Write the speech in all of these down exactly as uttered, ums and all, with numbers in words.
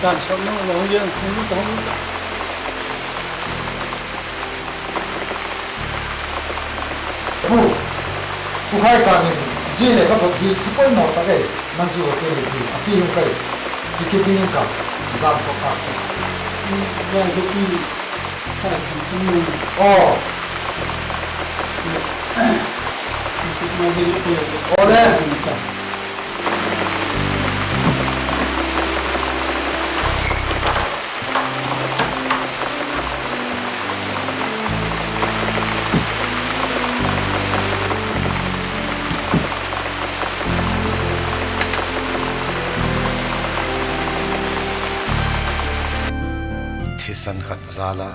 Kan sawt nung lo hung gen, hung ta, hung ta. Pu, Pu Khaikam in zia le ka thot hi thu poimaw tak ei, nang chu a pe le ti, a pi hung kai, chi kit ding in ka, zang sawt tak. Zang sawt ti, Khaikam tung nung. Aw. Kit mai ding te. Aw le. Thisan khat zal a,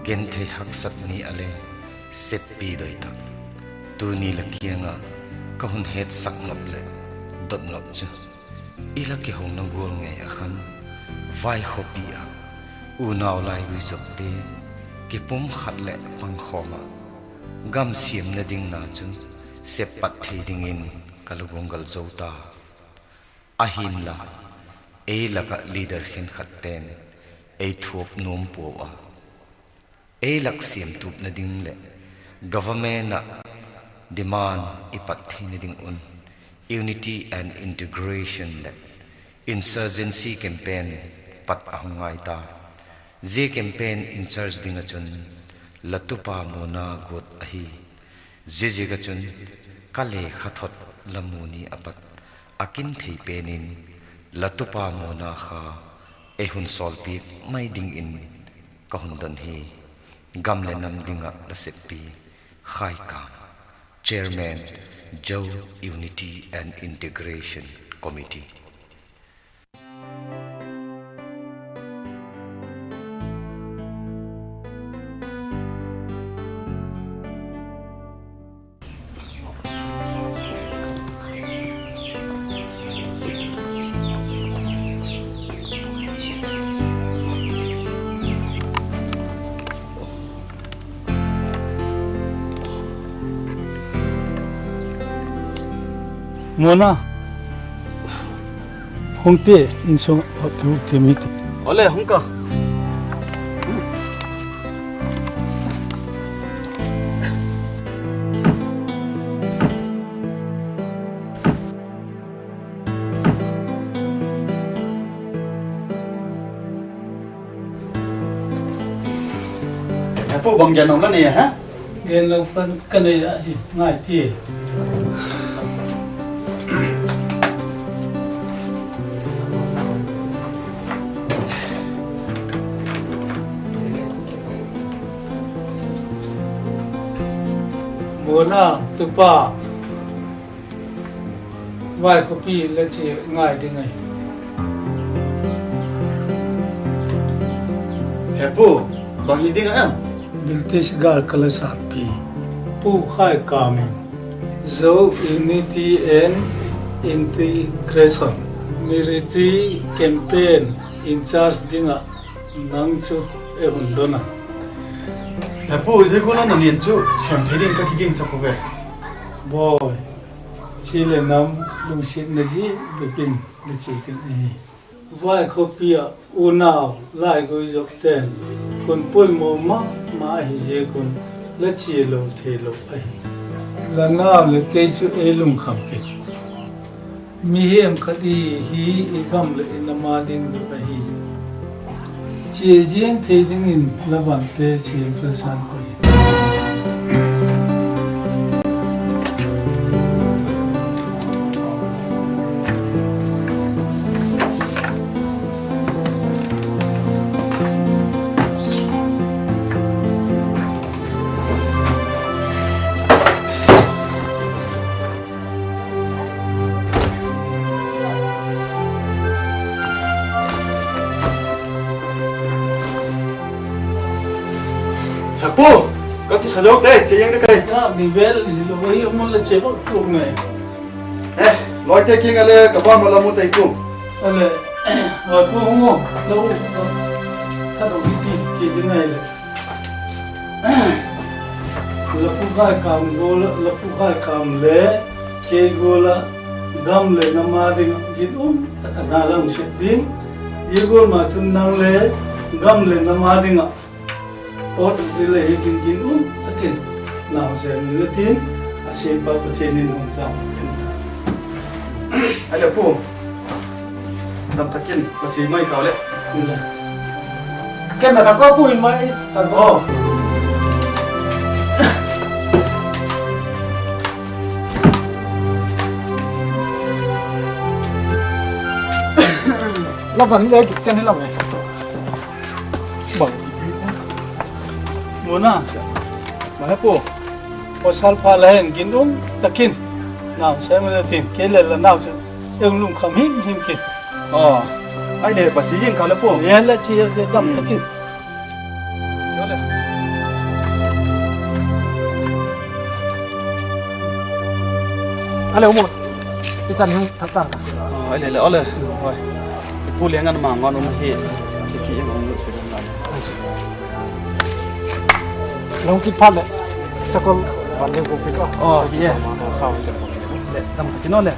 genthei haksat ni a le, seppi doi tak. Tuni la kiang ah ka hun hetsak nop leh dot nop chu, i la kihona gual ngei ah khan, vaikhawpi ah unau laigui zawkte kipum khat leh pangkhawm ah, gam siamna ding na chu sep pat thei dingin ka lugûnggal zo ta. Ahinla, ei lak ah leader khenkhatte'n ei thuak nuam puau a, ei lak siamtupna ding leh government ah demand i pat theina ding un Unity and Integration leh Insurgency Campaign pat a hung ngai ta. Zia campaign in charge ding ah chun la tupa Mona guat ahi. Ziaziak ah chun ka lekha thot la mu ni a pat a kin thei pen in la tupa Mona kha ei hun sawlpiak mai dingin ka hun don hi. Gam leh nam ding ah la seppi, Khaikam, Chairman, Zo Unity and Integration Committee. Mona, hung ti, insung hot ki hung ti mi ti. Awle, hung ka. He pu, bang gen nuam la nei a he? Gen lo ka nei ahi, ngai ti. Mona, tupa, vaikhawpi la chia ngai ding ahi. He pu, bang hi ding a em? British gâl ka la sâtpi, Pu Khaikam in Zo Unity and Integration Military Campaign in charge ding ah nang chu ei hun don a. He pu, zia gual a na lian chu sêm thei ding ka kiging chak u ve. Bawi, chi leh nam lungsiatna zia bep in la chia ding ahi. Vaikhawpi ah unau laigui zawkte'n hun poimaw ma ma ahi ziak un la chia lo theilo ahi. La nau leh kei chu ei lungkham kit. Mihem khat i hi, i gam leh i nam a ding bep ahi. Chia ziang thei dingin la vante chia felsan koi. He pu, ka kisa zo te, chia ziang ding ka hi. Ni vel lo hi, a mun la chia bak tuk nai. Eh, lawite kiang a le ka bang ma la mu tei pu. A le, lawite hung u, lo, ka do hi ti, ti ding nai le. La Pu Khaikam gual, la Pu Khaikam le kei gual a gam leh nam a ding ah ginum tak a na la hung sep ding. Zia gual ma chun nang le gam le nam â ding ah ot ri le hi tin kin um takin nau sem le tin, a siampa Pathian in hun chang in. Ai le pu, dam takin ka chi mai kau le. Ken na thak pu in mai chan ko. La ban le ki ten hi lam e. Bang ti ti. Muna. Ma he pu. Pasal pha la hen kin um takin nau sem le tin, kei le la nau sem. Eng lungkham him him kin. Aw. Ai le pa chi jing ka le pu. Ye la chi ye dam takin. A le u maw, i chan hing thak ta. Ai le le, a le. Hoi. I pu le ngan ma ngan um hi. Chi ki eng um lu se ngan. Long kit phat le, sakol ban le go pick up. Aw, ye. Le, dam ki no le.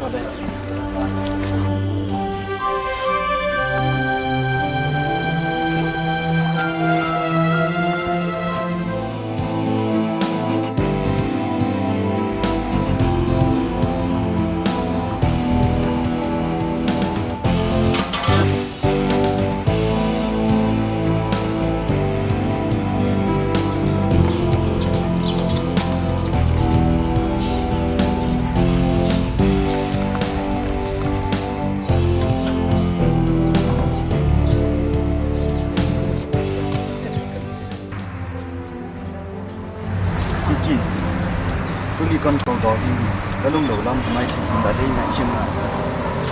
Kiki, tuni kan ko daw hi, ka lunglo lam mai thei hin da dei ngai chin na.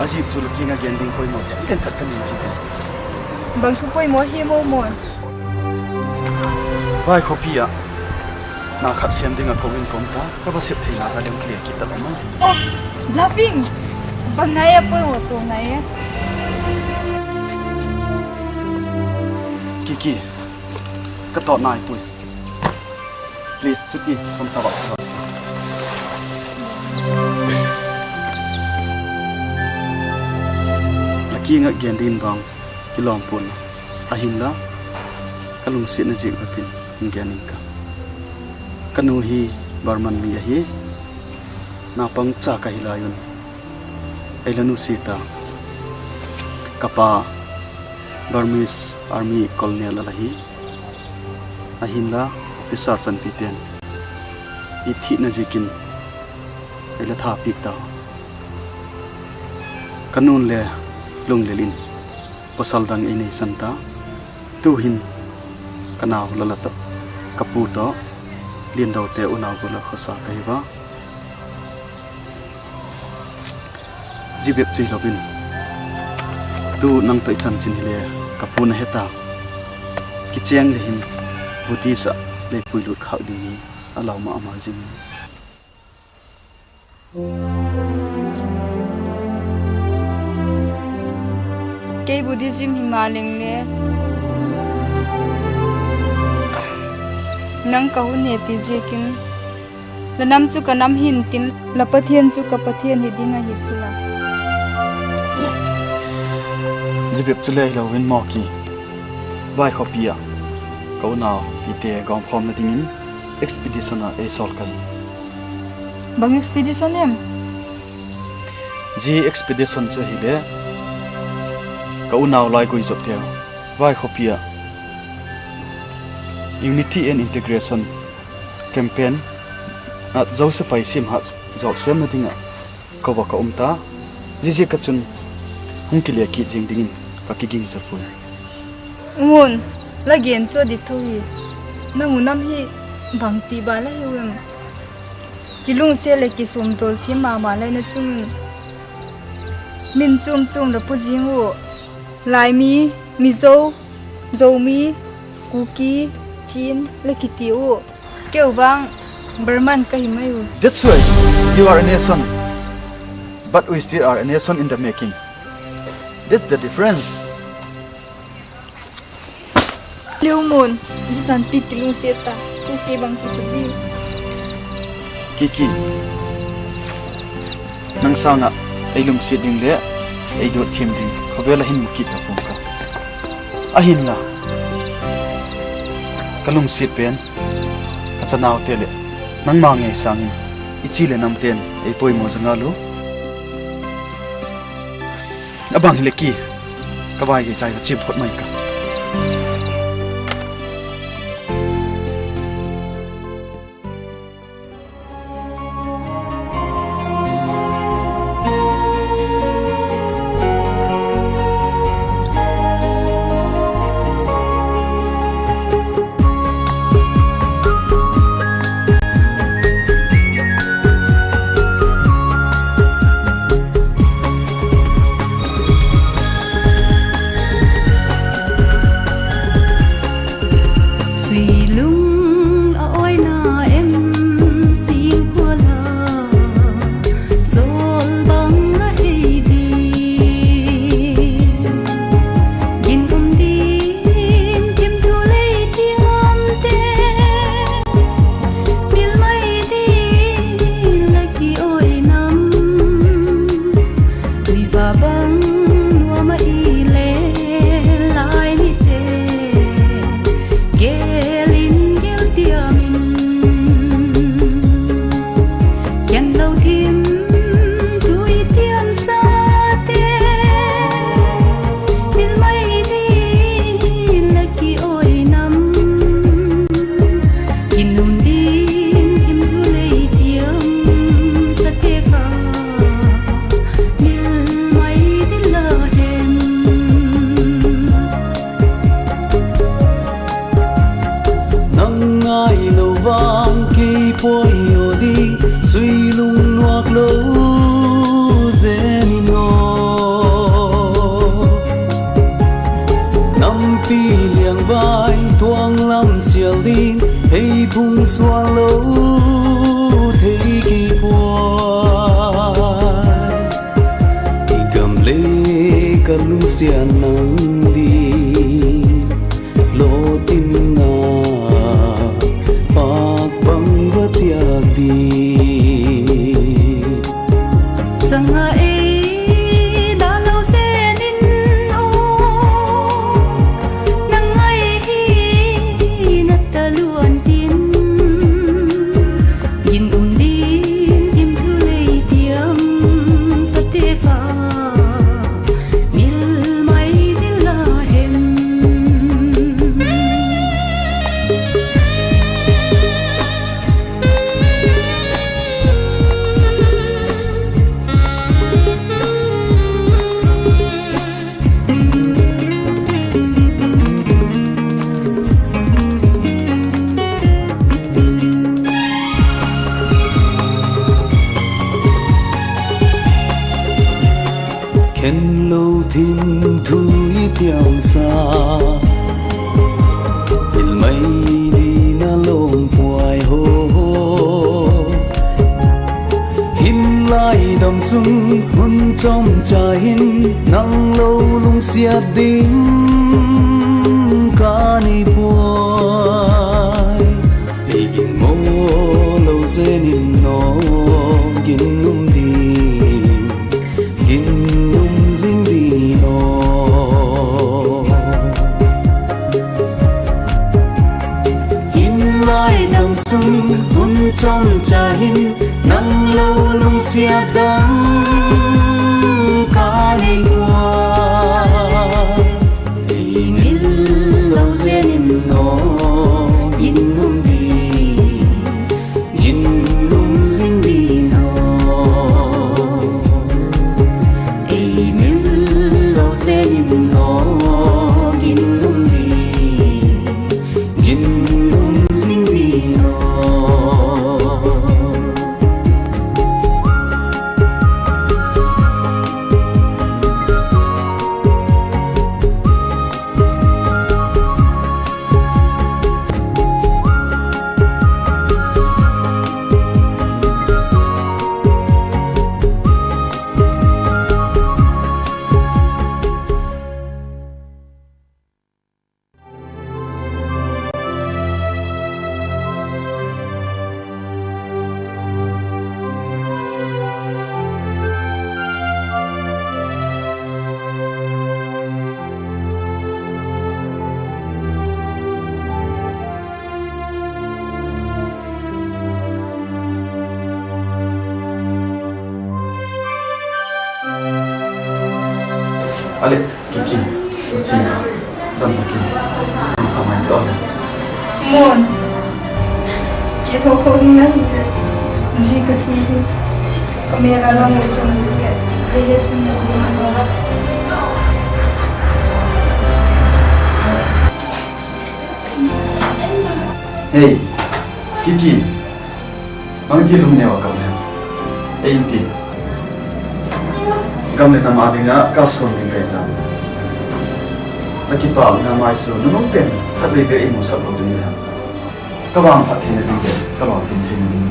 A zik chu la kiang ah gen ding poimaw te, ken khat ka nei zik. Bang thu poimaw hi maw maw? Vai khawpi ah, na khat siam ding ah ko in ka um ta, ka va sep theina ka ding kile kit ta maw. Oh, Blaving, bang ngai a poimaw tu ngai e. Kiki, ka tawt nai pui. Please, chuti sawm ta vak. La kiang ah gen ding vang kilawm pua'n, ahinla ka lungsiatna ziak bep in hung gen ing ka. Ka nu hi Barman mi ahi, naupang cha ka hi lai un ei la nusia ta. Ka pa Burmese Army Colonel a la hi, ahinla officer chanpite'n i thina ziakin ei la tha piak ta. Ka nu'n le lunglel in pawsal dang ei neisan ta. Tu'hin ka nau Lala tawh, ka pu tawh, Liandote unau gual ah khawsa ka hi a. Zia bep chu hilo in, tu nang tawh i chanchin hile ka pu'n a he ta. Kichêng le hin Buddhist ah lei puilut khâk ding hi a lau ma ma zing. Kei Buddhism hi ma leng le, nang ka hun hepi ziakin, la nam chu ka nam hi'ntin, la Pathian chu ka Pathian hi ding ahi chu la. Zia bep chu le hilo in maw Ki, Vai khawpi ah ka unau pite gawmkhawmna dingin expedition ah ei sawl ka hi. Bang expedition em? Zia expedition chu hile, ka unau laigui zawpte Vai khawpi ah Unity and Integration Campaign ah Joseph pai siam hat zawk sêmna ding ah ko va ka um ta. Ziaziak a chun hung kile kit zing dingin ka kiging cha puai. Ngun, la gen chu a dik tho hi. Nang u nam hi bangti ba la hiu em? Kilungsiat leh kisuamdawl thiam ma ma lai na chun, min chuam chuam la pu zing u. Laimi, Mizo, Zomi, Kuki, Chin la kiti u. Keu vang Burman ka hi mai u. That's why you are a nation, but we still are a nation in the making. That's the difference. Leumun, zia chan pi kilungsiat ta, tu kei bang kiti di. Kiki, nang sâng ah ei lungsiat ding leh ei duat thiam ding khawvel ah hin mu kit ta pua'ng ka. Ahinla, ka lungsiat pen, ka chanaute leh nangma ngei sâng in i chi leh namte'n ei poimaw za ngal u. A bang hileh ki, ka vai gei tai, ka chiam phot mai ka. Suilung a awina em sing khua la, sawl bang a hei di. Ginum din thim thu lei tiamte, mil mai di la ki awi nam. Tuiva bang nuam a i le lai nite, gel in gel tiam in. Ken lo thim thu i tiamsate, mil mai di la ki awi nam. Ginum din thim thu lei tiamsate ka, mil mai di la hem. Nang ngailo vang kei poi aw di, suilung nuak lo zen in aw. Nampi liangvai tuang lam sial ding, hei bung sual lo thei kei puai. I gam le ka lungsiat nang di, lo tin na pak bang va tiak di. Chang a ei da lo zen in aw, nang ngai hi na ta luan tin. Ginum din thim thu lei tiamsate ka, mil mai di la hem. Khen lo thim thu i tiamsa, mil mai di na lawm puai haw. Hin lai dam sung hun chawmcha hin, nang lo lungsiat ding ka nei puai. Ei ginmo lo zen in aw, ginum din, ginum zing din aw. Hin lai dam sung hun chawmcha hin, nang lo lungsiat dang ka nei puai. Ei mil lo zen in aw, ginum din, ginum zing din aw. Ei mil lo zen in aw, ginum din, ginum zing din aw. Ale, Kiki, u chi na, dam tak in, dam kha mai tawh le. Mun, chi tho kho ding la hi le, zi ka thi hi, ka mêl a la mu chun le, le he chun le ding a la. Hei, Kiki, bangti lungneu a kap le, ei ti. Gam leh nam â ding ah ka suan ding ka hi ta. La kipâkna mai chu nunung pen khat vei bêk i musak lo ding le, ka vangphat theina ding le ka vangtin theina ding.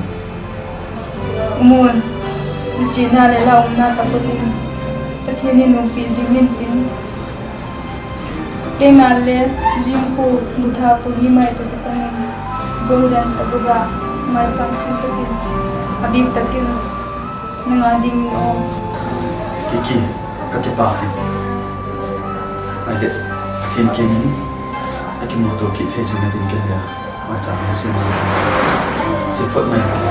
Mun, i chiana leh la umna ka put in, Pathian in umpi zing intin. Keima le zingkhu, bu tha khu ni mai ta ta in, golden ka bu ga, maichâm sung tak in, a bîk tak in, nang â dingin aw. Kiki, ka kipâk hi. Ahileh, Pathian kiang in a kimuto kit thei zing na ding ken le, maichâm hung sim zing, chi phot mai ka le.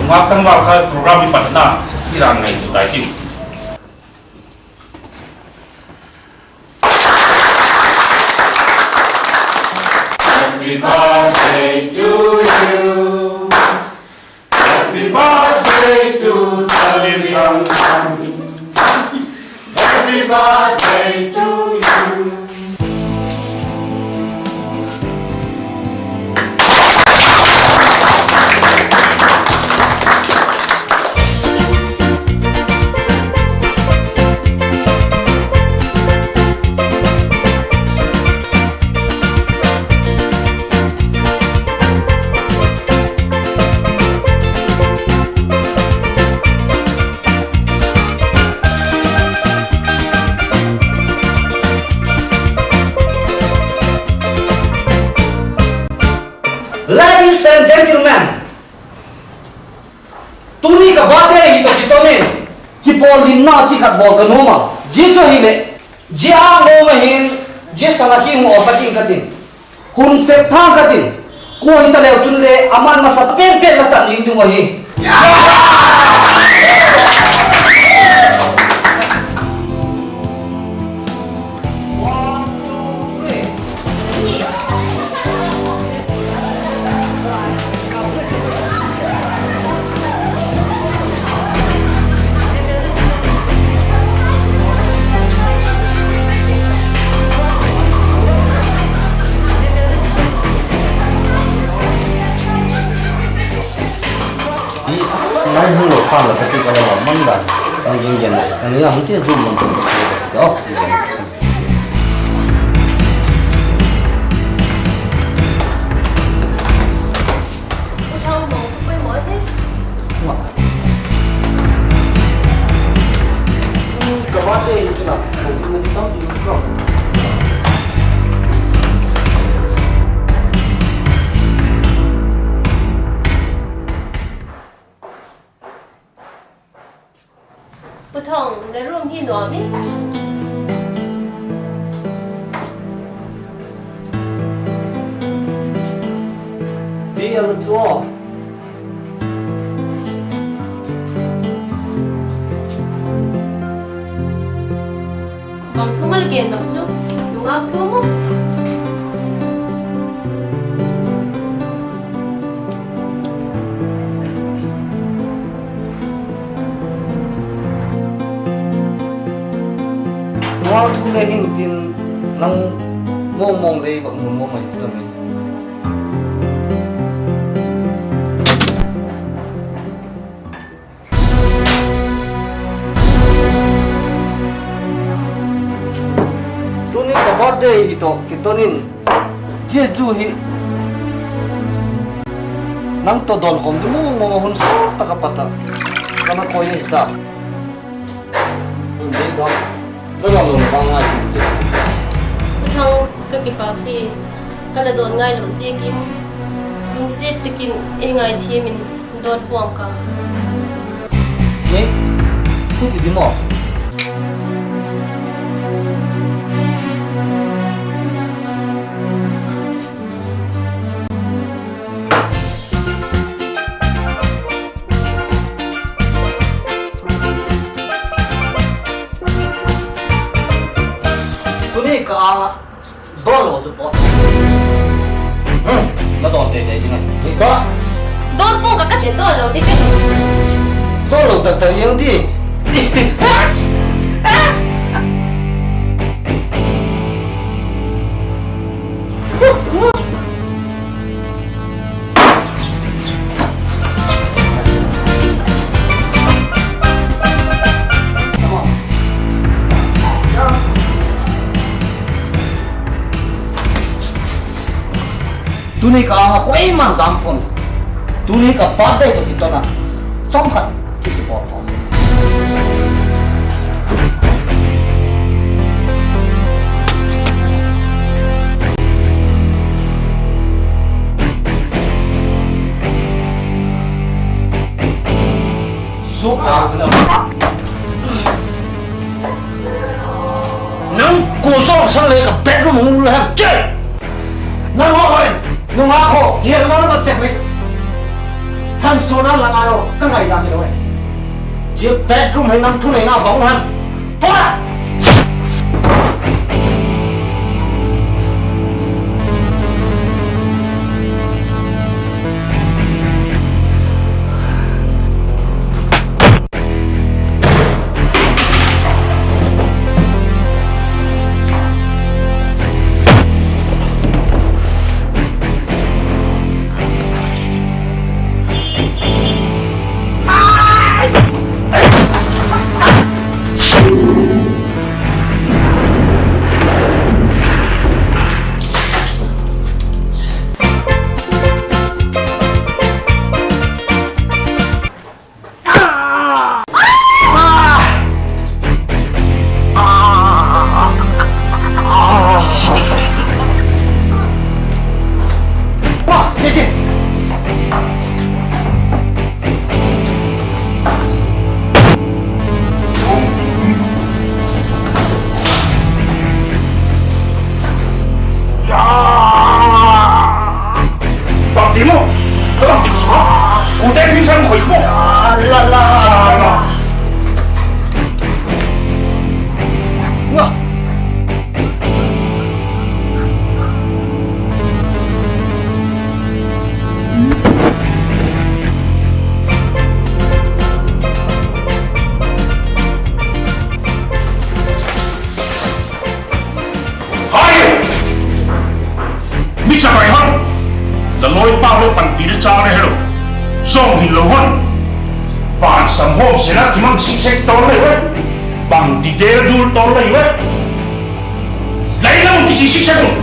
Ngâk tangval kha program i patna i rang ngai tu tai tim. Happy birthday to you. Happy birthday to Talin Rang. Happy birthday to you. Ladies and gentlemen, tuni ka birthday hi tawh kiton in, kipawlna chi khat bawl ka nuam a. Zia chu ahileh, zia a nuam ahin, zia sâng ah ki hung awlsak ing ka tin. Hun sep thang ka tin. Kua hita leu chun le, aman masa pen pen la chan ding ding ahi. Ngai hung lo pha la sa ti ka la mang dan. Ang jing gen. Ang ya hung ti room lam tu. Pu Thong, na room hi nuam i. Ti a la chu. Bang thu mal gen bang chu. Ngâk thu maw? Ngâk thu le hing tin, nang mawngmawng lei bang mun mawng mai ti lo mai. Tuni ka birthday hi tawh kiton in, zia zu hi nang tawh dawnkhawm ding mawngmawng a hun sawt tak a pat ah ka na koi ahi ta. Hun dei dawn, la dawn lo na bang ngai ti. U Thang, ka kipâk hi, ka la dawn ngai lo ziakin, lungsiat tak in ei ngaithiam in dawn pua'ng ka. Ni, thu ti di maw? Tuni ka âng ah dawn lo chu pawt. Hmm, la dawn teitei ding a. Ni ka. Dawn pua'ng ka, ka ti dawn lo ding ka. Dawn lo tak tak iang di. Tuni ka âng ah koi man zam pon. Tuni ka birthday tawh kiton ah chawm khat i kipawl khawm. Nang kua zawng san le ka bedroom hung la hem che. Nang haw hoi, nungak haw, hial ma na ka sep hi. Thansuana la ngai lo, ka ngaidan hilo e. Zia bedroom hi nang thuneina bang u hem. Pua! Bangti maw? Ka bangti sa? Kute pin sang khoi maw? La la. Hai! Mi chabai hon, la lawi pau le panpina chang le helo. Zong hin lo hon. Pan sam hawm sena kimang siksek tawl le we. Bangti del dul tawl le we. Lai la mun kichi siksek un.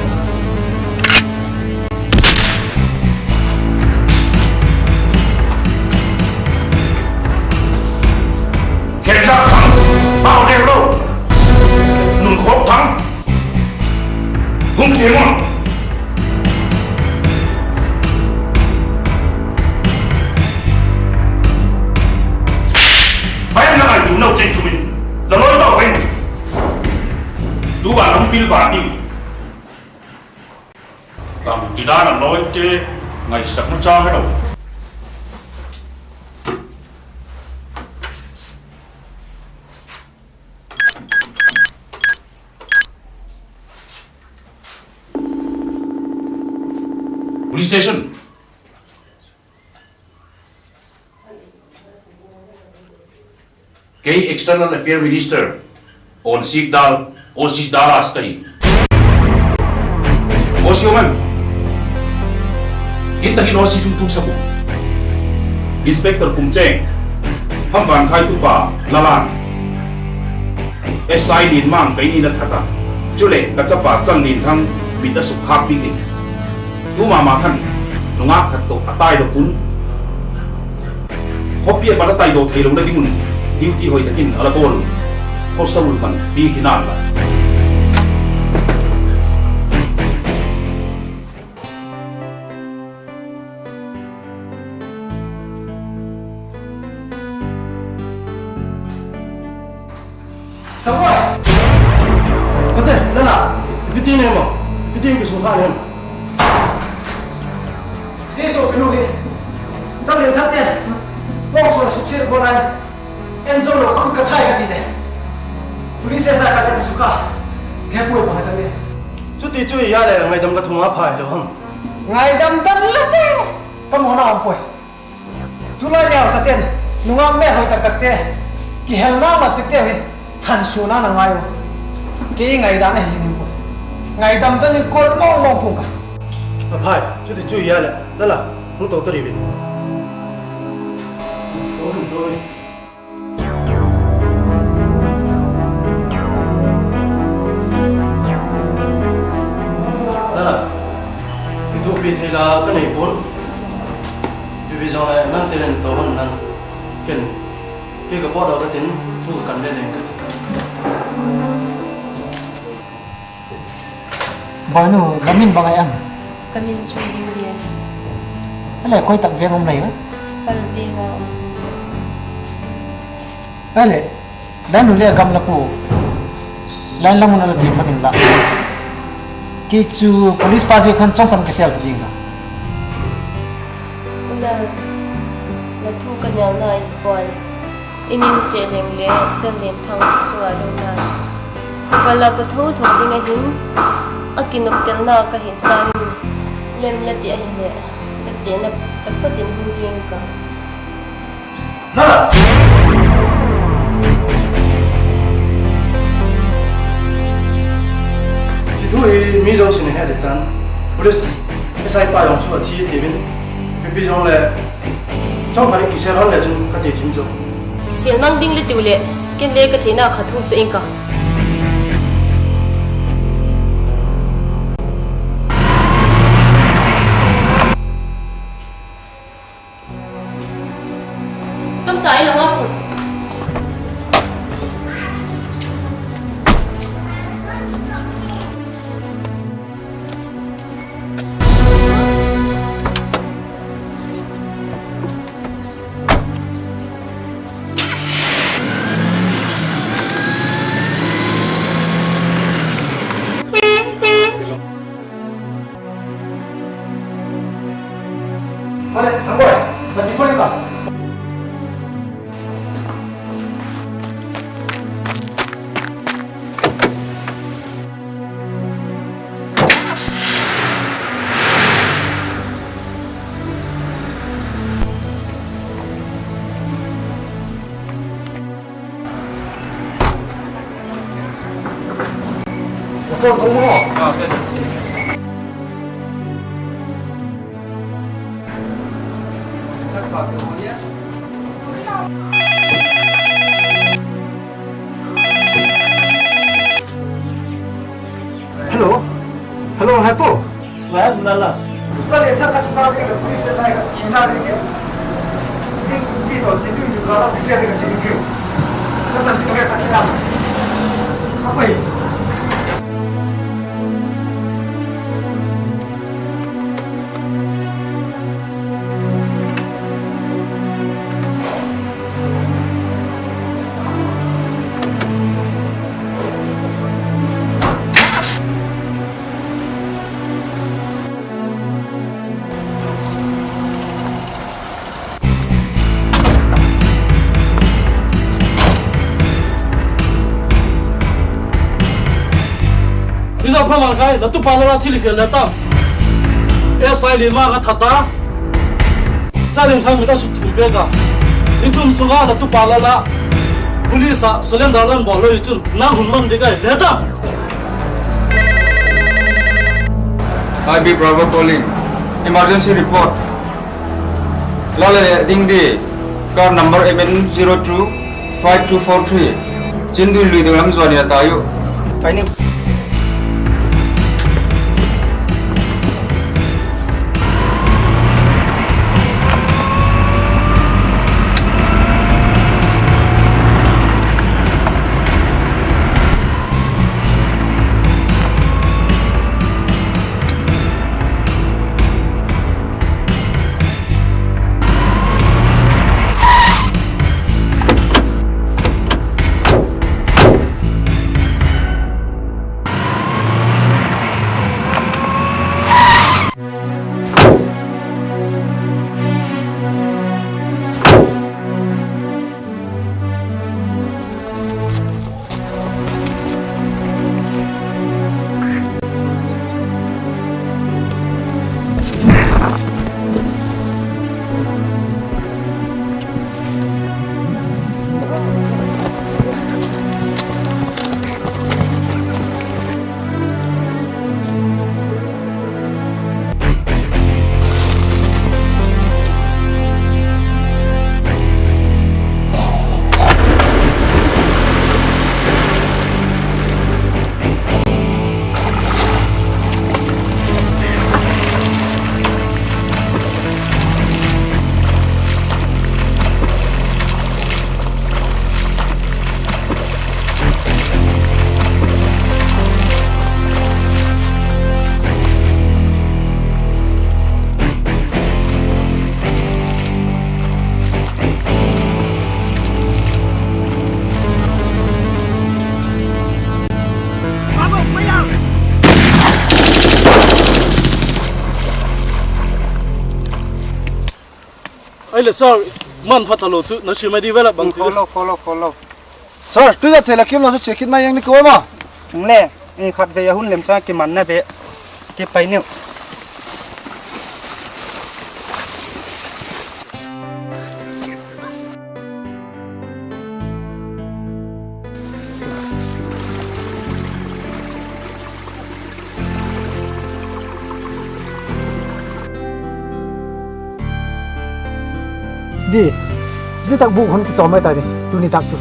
Khetlak thang, pau deu lo. Nunkhawk thang, hung thei maw. Bang na ngaitua nau chen thum in, la lawi tawh veng. Tu a nang pil va ding. Bangtidan a lawite ngaisakna chang helo. Station. Kei External Affair Minister, Onsik Dal, Osis Dalas ka hi. Osi om em? Kin tak in Osi chu tuk sak u. Inspector Kumcheng, Hamvangkhai tupa Lalan, S I Lianmang ka in in a that a, chuleh ka chapa Chanlinthang mit a sukkhâk piak in. Tu ma ma khan nungak khat tawh a taidok un, khawpi a pat a taidok theilona ding un duty hoi tak in a la bawl un. Khawsa ul man piak hi nan la. Thangvai! Kote, nana, ipi ti ne maw? Ipi ti kisukha ne maw? Jesu pinu hi, Chanlinthang te, pawngsual suksiat gual lai, en zo lo ka khut ka thai ka ti le, police sa ka ka ti sukha, he puai pa chang e. Chuti chu hi a le ngaidam ka thung a phai lo ham? Ngaidam tan la pe, ka mawna um puai. Tulai neusate'n nungak mêlhoi tak takte, kihelna masakte hi thansuana na ngai u. Kei ngaidam ahi ning pua. Ngaidam tan in kol mawng mawng pung ka. A phai, chuti chu hi a leh, la la, hung to ta ri vin. La la, kithupi thei la ka nei pua'n. Ipi zawng le nang te len to hon nang. Ken, kei ka pawt lo ka tin, thu ka kan le leng ka ti. Boinu, la min bang ai am? Ka min chu Dingdia. A le khoi tak veng um lai a? Chapal veng a um. A le, la nu le gam la pu line lam un a la chia phat in la. Kei chu police pa zia khan chawm khan kisel ta ding la. U la, la thu ka nel nai pua'n. In in chia leng le Chanlinthang chung a lo nai. Ka la ka tho tho ding ahin, a kinoptelna ka hi sâng in, lem la ti ahileh, la chiana taphot in hun zui ing ka. Ti thu hi mi zosia'n a he le tan, police S I pa zong chu a thi ti vin, pipi zong le, chawm khat in kisel hon le chun ka ti thim chu. Kisel mang ding le tiu leh, ken le ka theina khat hung sua ing ka. Chomcha i lo a pu. Hello. Hello, hai pu. Ngai um la la. Chale, thak ka sukha zing ka police station ka thina zing ke. Ding di to chi ding di la la kisia ding ka chi ding ke. Ka chan chi ka sa ki la. Ka pai. Mizawng pha mang khai, la tupa la la thil khel le tam. S I Limang a that a, Chalengkhang mit a sukthum pêk a, ni thum sung a la tupa la la, police ah surrender la bawl lo hi chun nang hun mang ding ahi, le ta. I B Bravo calling. Emergency report. La le ding di, car number M N zero two five two four three. Chindui lui ding lam zuan in a tai u. Pai ni. Ahile sir, manpha talo chu na sim mai di vela bang ti. Sir, tuizat thei la kim lo chu chia kit mai eng ni ko ma. Eng le, khatvei a hun lem cha kimanna ve. Kipai niu. Di, zia tak bûk hun kichawl mai tai di, tuni tak chu.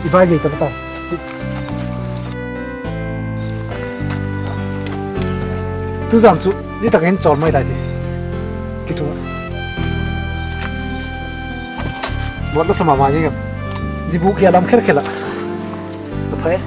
I bai gei ta ta. Tuzan chu zia tak in chawl mai tai di. Kitu. Bot la sa ma ma zing em. Zia bûk hi a lam khel khel a. Ka phai.